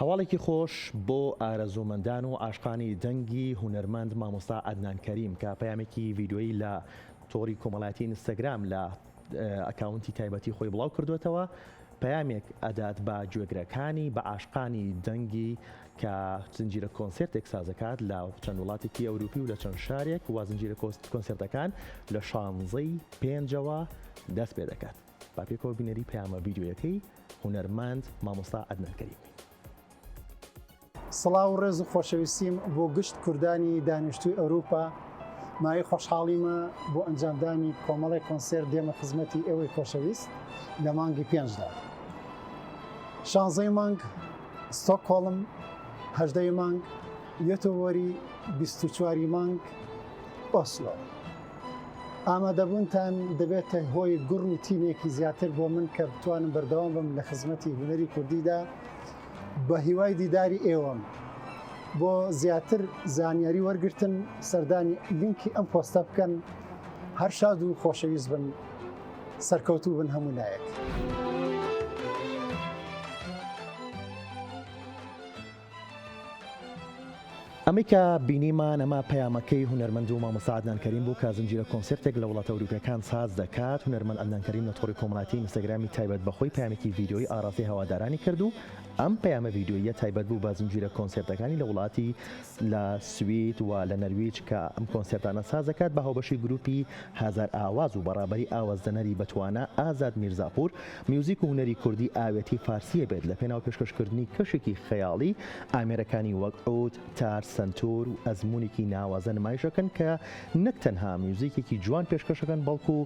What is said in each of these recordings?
هەواڵێکی خۆش بۆ ئارەزوومەندان و عاشقانی دەنگی هونەرمەند مامۆستا عەدنان کەریم کە پەیامێکی ڤیدیۆیی لە تۆڕی کۆمەڵایەتی ئینستاگرام لە ئەکاونتی تایبەتی خۆی بڵاو کردوێتەوە پەیامێک ئەدات بە گوێگرەکانی بە عاشقانی دەنگی کە زنجیرە کۆنسێرتێک سازەکات لە چەند وڵاتێکی ئەوروپی و لە چەند شارێک و زنجیرە کۆنسێرتەکان لە شانزەی پێنجەوە دەست پێ دەکات. با پێکەوە بینەری پەیامە ڤیدیۆیەکەی هونەرمەند مامۆستا عەدنان کەریم بین. سڵاو و ڕێز و خۆشەویستیم بۆ گشت کوردانی دانیشتووی ئەوروپا، مایەی خۆشحاڵیمە بۆ ئەنجامدانی کۆمەڵێک کۆنسێرت دێمە خزمەتی ئێوەی خۆشەویست لە مانگی پێنجدا. شانزەی مانگ ستۆکهۆڵم، هەژدەی مانگ یۆتۆبۆری، 24 ی مانگ ئۆسلۆ. ئامادەبوونتان دەبێتە هۆی گوڕ و تینێکی زیاتر بۆ من کە بتوانم بەردەوام بم لە خزمەتی هونەری کوردیدا بە هیوای دیداری ئێوەم. بۆ زیاتر زانیاری وەرگرتن سەردانی لینکی ئەم پۆستە بکەن. هەر شاد و خۆشەویست بن. سەرکەوتوو بن هەموو لایەک. ئەمەی کە بینیمان ئەمە پەیامەکەی هونەرمەند و مامۆستا عەدنان کەریم بوو کە زنجیرە کۆنسێرتێک لە وڵاتە ئەوروپیەکان ساز دەکات. هونەرمەند عەدنان کەریم لە تۆڕی کۆمەڵایەتی ئینستاگرامی تایبەت بە خۆی پەیامێکی ڤیدیۆیی ئاڕاستەی هەوادارانی کرد و ئەم پەیامە ڤیدیۆییە تایبەت بوو بە زنجیرە کۆنسێرتەکانی لە وڵاتی لە سوید و لە نەرویج کە ئەم کۆنسێرتانە ساز دەکات بە هاوبەشی گروپی هەزار ئاواز و بە ڕابەری ئاوازدەنەری بەتوانا ئازاد میرزاپوور میوزیک و هونەری کوردی ئاوێتەی فارسییە بێت لە پێناو پێشکەشکردنی کەشێکی خەیاڵی، ئامێرەکانی وەک عود، تار، سەنتور و ئەزموونێکی ناوازە نمایش ئەکەن کە نەک تەنها میوزیکێکی جوان پێشکەش ئەکەن بەڵکو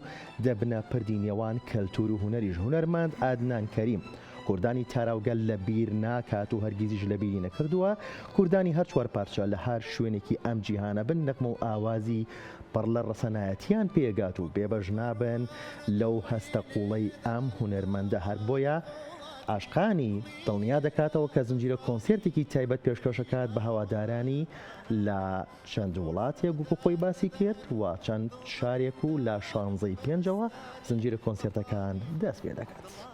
دەبنە پردی نێوان کەلتور و هونەریش هونەرمەند عەدنان کەریم کوردانی تاراوگە لە بیر ناکات و هەرگیزیش لە بیری نەکردووە کوردانی هەر چوارپارچە لە هەر شوێنێکی ئەم جیهانە بن نەغمە و ئاوازی پڕ لە ڕەسەنایەتیان پێگات و بێبەش نابن لەو هەستە قوڵەی ئەم هونەرمەندە هەر بۆیە عاشقانی دڵنیا دەکاتەوە کە زنجیرە کۆنسێرتێکی تایبەت پێشکەشەکات بە هەوادارانی لە چەند وڵاتێک وەکو خۆی باسی کرد و چەند شارێک و لە شانزەی پێنجەوە زنجیرە کۆنسێرتەکان دەست پێ دەکات.